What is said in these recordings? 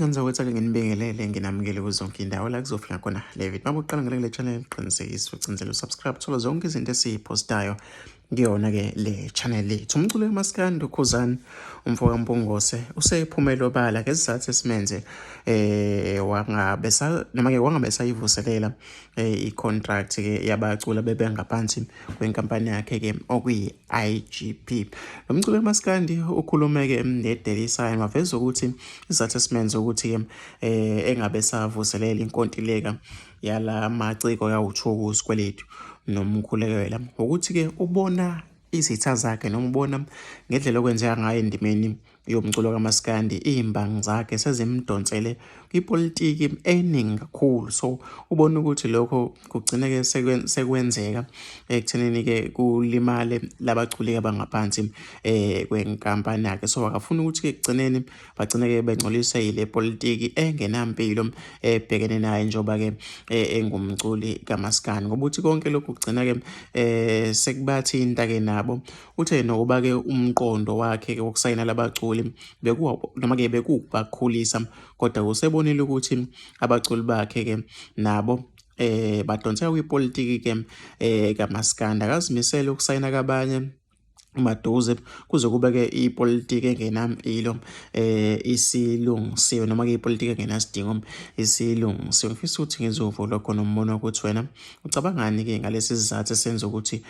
Ngenza ukuthi ake nginibingelele nginamukele kuzonke indawo la kuzofika khona le video. Uma uqala ngale channel qinisekisa ucinzele usubscribe thola zonke izinto esiyipostayo kuyona ke le channel yethu. Umculo kaMaskandi uKhuzani umfo kaMpungose usephumele obala ngesizathu esimenze wangabe noma ke wangabe sayivuselela i-contract ke yabaculi bebengaphansi kwenkampani yakhe ke okuyi-IGP. Lo mculo kaMaskandi ukhulume ke ne-Daily Sun waveza ukuthi isizathu esimenze ukuthi ke engabe savuselela inkontileka yala maciko yawu-2 uSikweletu noMkhulekela ukuthi ke ubona izitha zakhe noma ubona ngendlela okwenzeka ngayo endimeni yomculo kamaskandi iy'mbangi zakhe sezimdonsele kwipolitiki eningi kakhulu. So ubona ukuthi lokho kugcine-ke sekwenzeka ekuthenini-ke kulimale labaculi abangaphansi kwenkampani yakhe. So akafuni ukuthi-ke ekugcineni bagcine-ke bengcoliswe yile politiki engenampilo ebhekene naye njengoba-ke engumculi kamaskandi, ngoba uthi konke lokhu kugcina-ke sekubathinta-ke nabo. Uthe nokuba-ke umqondo wakhe-ke wokusayina labaculi bekuwa noma-ke bekuwukubakhulisa, kodwa usebonile ukuthi abaculi bakhe-ke nabo badonseka kwipolitiki ke kamaskandi. Akazimisele ukusayina kabanye maduze kuze kube ke ipolitiki engenampilo isilungisiwe noma ke ipolitiki engenasidingo isilungisiwe. Ngifisa ukuthi ngizovo lokho nombono ukuthi wena ucabangani ke ngalesi sizathu esenza ukuthi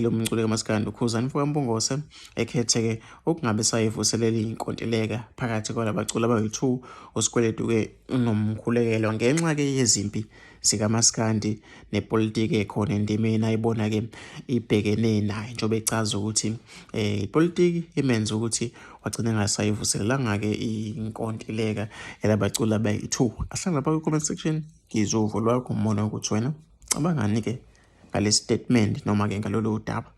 lo mculo kaMaskandi uKhuzani mfo kaMpungose ekhethe ke ukungabe sayivuselela inkontileka phakathi kwalabaculi abayi-2 uSikweletu ke uNomkhulekelo ngenxa ke yezimpi zikamaskandi nepolitiki ekhona endimeni ayibona ke ibhekene naye, njengoba echaza ukuthi ipolitiki imenza ukuthi wagcina engasayivuselelanga ke inkontileka yalabaculi abayi-2. Ahlala lapha kwi-comment section ngizwe uvo lwakho umbono ukuthi wena cabangani ke ngale statement noma ke ngalolu daba.